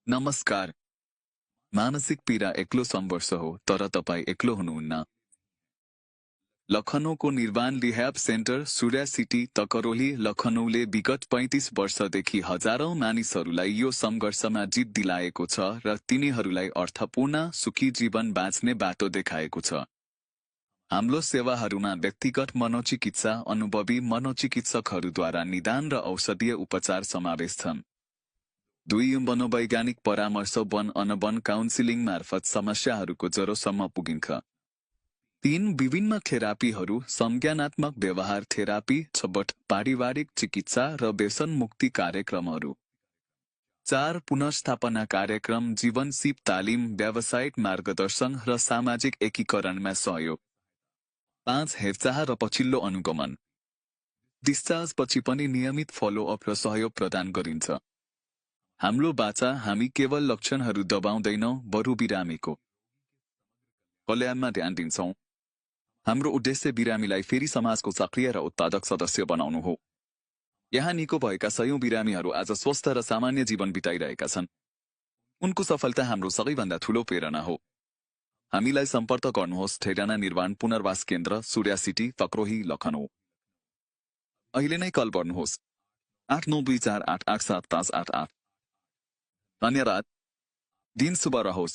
नमस्कार। मानसिक पीडा एक्लो संघर्ष हो, तर तपाईँ एक्लो हुनुहुन्न। लखनऊको निर्वाण रिह्याब सेन्टर सूर्या सिटी तकरोली लखनऊले विगत 35 वर्षदेखि हजारौं मानिसहरूलाई यो सङ्घर्षमा जित दिलाएको छ र तिनीहरूलाई अर्थपूर्ण सुखी जीवन बाँच्ने बाटो देखाएको छ। हाम्रो सेवाहरूमा व्यक्तिगत मनोचिकित्सा, अनुभवी मनोचिकित्सकहरूद्वारा निदान र औषधीय उपचार समावेश छन्। 2 मनोवैज्ञानिक परामर्श वन अनवन काउन्सिलिङ मार्फत समस्याहरूको जरोसम्म पुगिन्छ। 3 विभिन्न थेरापीहरू संज्ञानात्मक व्यवहार थेरापी, छबट पारिवारिक चिकित्सा र व्यसन मुक्ति कार्यक्रमहरू। 4 पुनर्स्थापना कार्यक्रम जीवन सिप तालिम, व्यावसायिक मार्गदर्शन र सामाजिक एकीकरणमा सहयोग। 5 हेरचाह र पछिल्लो अनुगमन। डिस्चार्जपछि पनि नियमित फलोअप र सहयोग प्रदान गरिन्छ। हाम्रो बाचा हामी केवल लक्षणहरू दबाउँदैनौँ, बरु बिरामीको कल्याणमा ध्यान दिन्छौँ। हाम्रो उद्देश्य बिरामीलाई फेरि समाजको सक्रिय र उत्पादक सदस्य बनाउनु हो। यहाँ निको भएका सयौं बिरामीहरू आज स्वस्थ र सामान्य जीवन बिताइरहेका छन्। उनको सफलता हाम्रो सबैभन्दा ठूलो प्रेरणा हो। हामीलाई सम्पर्क गर्नुहोस् ठेगाना निर्वाण पुनर्वास केन्द्र सूर्या सिटी तकरोही लखनऊ। अहिले नै कल गर्नुहोस् 8924887588। धन्यवाद। दिन शुभ रहोस्।